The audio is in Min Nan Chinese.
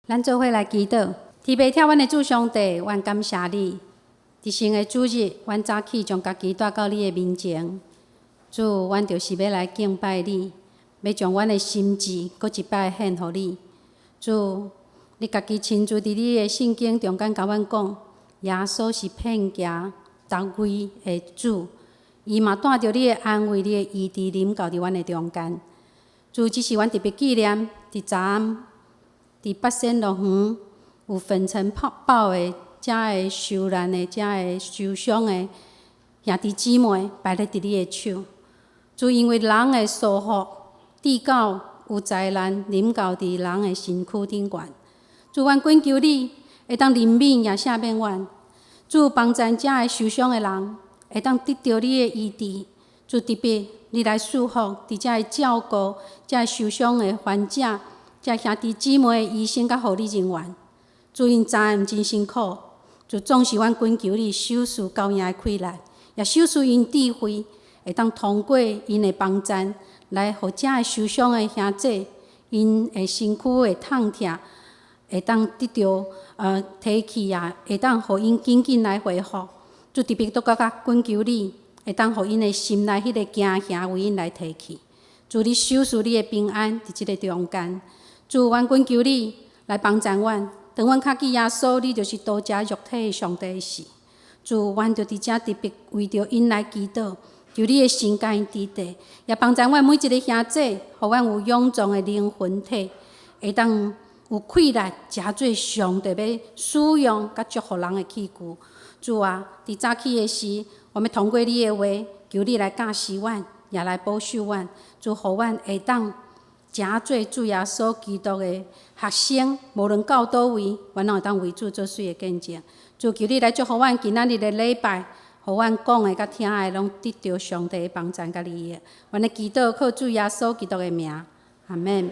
咱做伙來祈禱，天父疼阮的主上帝，阮感謝你。佇新的主日，阮早起將家己帶到你的面前。主，阮就是欲來敬拜你，欲將阮的心志閣一擺獻予你。主，你家己親自佇你的聖經中間共阮講，耶穌是遍行逐位的主，伊嘛帶著你的安慰、你的醫治臨到佇阮的中間。主，這是阮特別紀念佇昨暗佇八仙樂園有粉塵爆的遮个受難的、遮个受傷的兄弟姊妹，擺咧佇你的手。主，因為人的疏忽，致到有災難臨到佇人的身軀頂懸。主，阮懇求你會當憐憫也赦免阮。主，幫贊遮个受傷的人，會當得著你的醫治。主，特別你來賜福佇遮个照顧遮個受傷的患者，遮兄弟姊妹的醫生佮護理人員。主，𪜶知影真辛苦，主，總是阮懇求你賞賜夠用的氣力，也賞賜𪜶智慧，會當通過𪜶的幫贊，來予遮个受傷的兄弟，𪜶的身軀的痛疼，會當得著提起啊，會當予𪜶緊緊來恢復。主，特別閣閣較懇求你，會當予𪜶的心內彼個驚嚇為𪜶來提去。主，你賞賜你的平安佇這个中間。主，阮懇求你來幫贊阮，當阮較記耶穌，你就是道成肉體的上帝時。主，阮就佇遮特別為著𪜶來祈禱，求你的神佮𪜶佇咧，也幫贊阮每一个兄弟，予阮有勇壯的靈魂體，會當有氣力，成做上帝欲使用佮祝福人的器具。主啊，佇早起的時，我欲通過你的話，求你來教示阮，也來保守阮。主，予阮會當成做主耶穌基督的學生，無論到佗位，阮攏會當為主做媠的見證。主，求你來祝福阮今仔日的禮拜，予阮講的佮聽的，攏得著上帝的幫贊佮利益。阮的祈禱靠主耶穌基督的名，阿們。